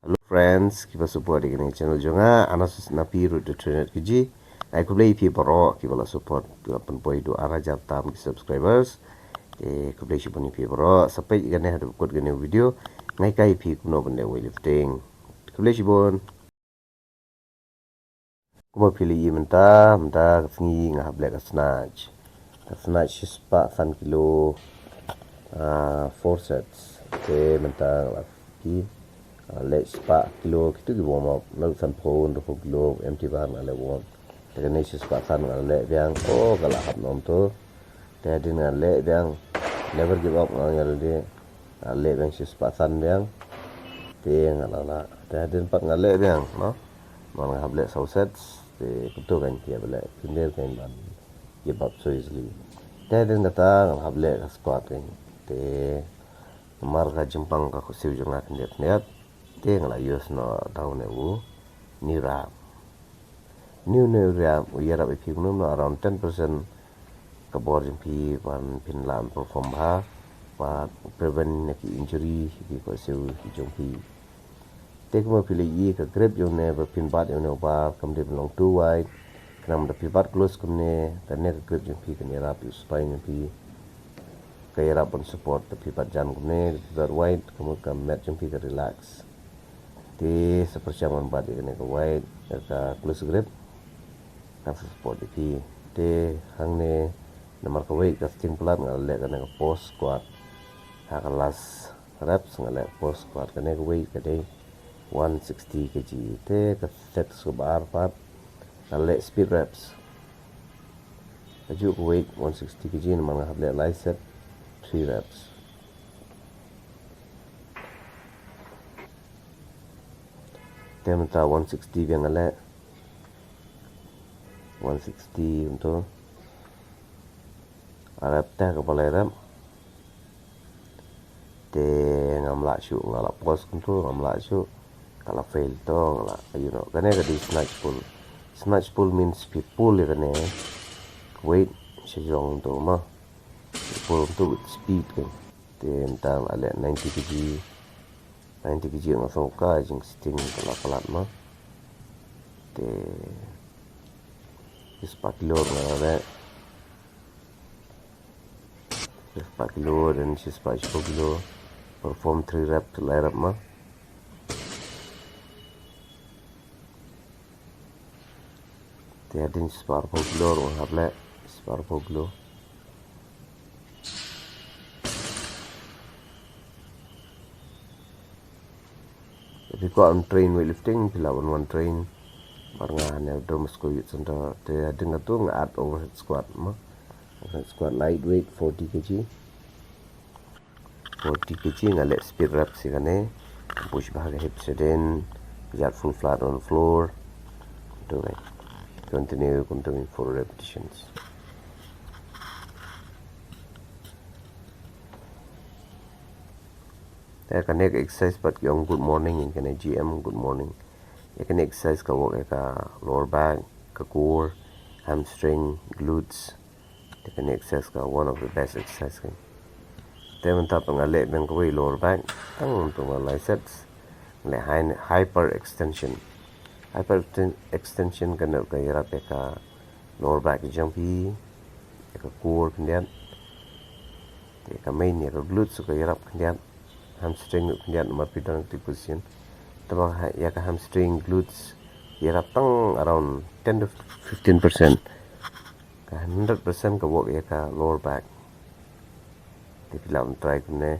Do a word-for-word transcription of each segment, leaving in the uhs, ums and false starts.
Hello friends, kiba support ïa kane channel jong nga, ana sus na pi rut de trenet kiji. Ai khublei phi baroh kiba la support, kiba pynpoi du ara jar tam ki subscribers. Te khublei shibun ïa phi baroh, sa peit ïa kane haduh kut kane video. Ngai kai phi kumno ban leh weightlifting. Khublei shibun. Kumba phi la ïohi mynta, mynta ka sngi nga hap leh ka snatch. Ka snatch shispah san kilo, ah, four sets. Te mynta nga la ki, ah, leh shispah kilo, kitu ki warm up. Nang san phew, hynriewphew kilo, empty bar nga leh warm up. Te kane shispah san nga leh biang, oh, ka la hap nom to. Te hadien nga leh biang, never give up nga ong ïa lade. Nga leh biang shispah san biang. Te nga la lah. Te hadien pat nga leh biang, no. Man nga hap leh saw sets. Te kumto kan ki hap leh. Khyndiat kan ban give up so easily. Te hadien kata nga hap leh ka squat kan. Te namar ka jingpang ka khohsiew jong nga khyndiat khyndiat. Te nga la use noh da une u knee wrap. Une u knee wrap u ïarap ïa phi kumno kumno, around ten percent ka bor jong phi ban phin lah perform bha, bad prevent ïa ki injury ïa ki khohsiew ki jong phi. Te kumba phi la ïohi ka grip jong une ba phin bat ïa une u bar kam dei ban long too wide. Khnang da phi bat close kumne, kane ka grip jong phi kan ïarap ïa u spine jong phi. Ka ïarap ban support da phi bat jan kumne, da phi bat wide, ka mut ka mat jong phi ka relax. Te sa pyrshang ban bat ïa kane ka wide, ïa ka close grip. Ka support ïa phi. Te hangne namar ka weight ka sting palat, nga leh kane ka four squat. Ha ka last reps nga leh four squat, kane ka weight ka dei one sixty kg. Te ka set kaba ar pat nga leh speed reps. Kajuh ka weight one sixty kg namar nga hap leh lai set three reps. Te mynta one sixty biang nga leh. One sixty kumto. Ar rep te kaba lai rep. Te ngam lah shuh, nga la pause kumto, ngam lah shuh. Ka la fail to, nga la, you know, kane ka dei snatch pull. Snatch pull means phi pull ïa kane ka weight sha jrong kumto ma. Phi pull kumto with speed kan. Te mynta nga la leh ninety kg. Ninety kg nga sngew ka jingsting ka la palat ma. Te shispah kilo nga la leh. Shispah kilo, then shispah shiphew kilo. Perform three rep, lai rep ma. Te hadien shispah arphew kilo ruh nga hap leh, shispah arphew kilo. Te phi kwah ban train weightlifting, phi lah ban wan train bad nga hangne Derma Squad Youth Center. Te hadien katu nga add overhead squat ma. Overhead squat lightweight, forty kg. Forty kg nga leh speed reps ïa kane. Push bha ka hips hadien, kjat full flat on the floor. To, right. Continue, continue four repetitions. Te kane ka exercise pat ki ong good morning, ïa kane G M, good morning. Ïa kane exercise ka work ïa ka lower back, ka core, hamstring, glutes. Te kane exercise ka one of the best exercise kan. Te mynta pat nga leh biang kawei lower back, tang mynta nga lai sets. Nga leh hy-, hyper extension. Hyper exten-, extension kane ka ïarap ïa ka lower back jong phi, ïa ka core khyndiat. Te ka main ïa ka glutes ka ïarap khyndiat. Hamstring ruh khyndiat namar phi don ha ka position. Te ba ha, ïa ka hamstring, glutes ïarap tang around ten to fifteen percent. Ka hundred percent ka work ïa ka lower back. Te phi lah ban try kumne.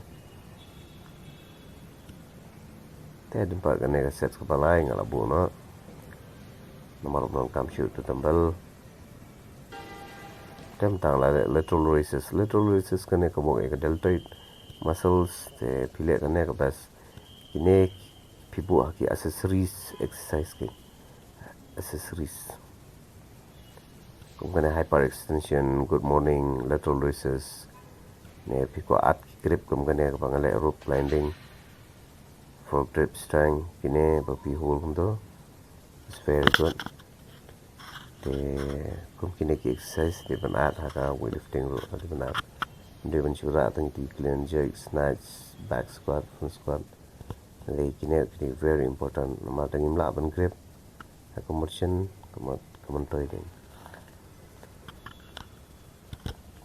Te hadien pat kane ka set kaba lai nga la buh noh. Namar ym donkam shuh utu u dumbbell. Te mynta nga la leh lateral raises. Lateral raises kane ka work ïa ka deltoid muscles, te phi leh kane ka best. Kine phi buh ha ki accessories exercise ki. Accessories. Kum kane hyper extension, good morning, lateral raises. Ne phi kwah add ki grip kum kane kaba nga leh rope climbing. Foregrip strength, kine ba phi hold kumto. It's very good. Te kum kine ki exercise dei ban add ha ka weightlifting ruh, dei ban add. Dei ban shu rah tang ki clean and jerk, snatch, back squat, front squat. Lei kine ki dei very important namar tang ngim lah ban grep ha ka merchant ka mon-, ka myntoi ding.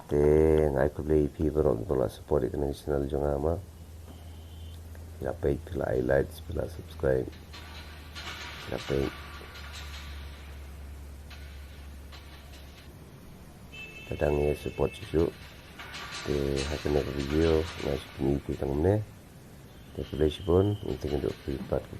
Te nga ai khublei ïa phi baroh kiba la support ïa kane ka channel jong nga ma. Phi la peit, phi la ai likes, phi la subscribe. Phi la peit. Te dang ïa support shuh shuh. Te ha kane ka video nga shu pyni ïa phi tang kumne. Te khublei shibun, ngin sa ïakynduh phi pat ka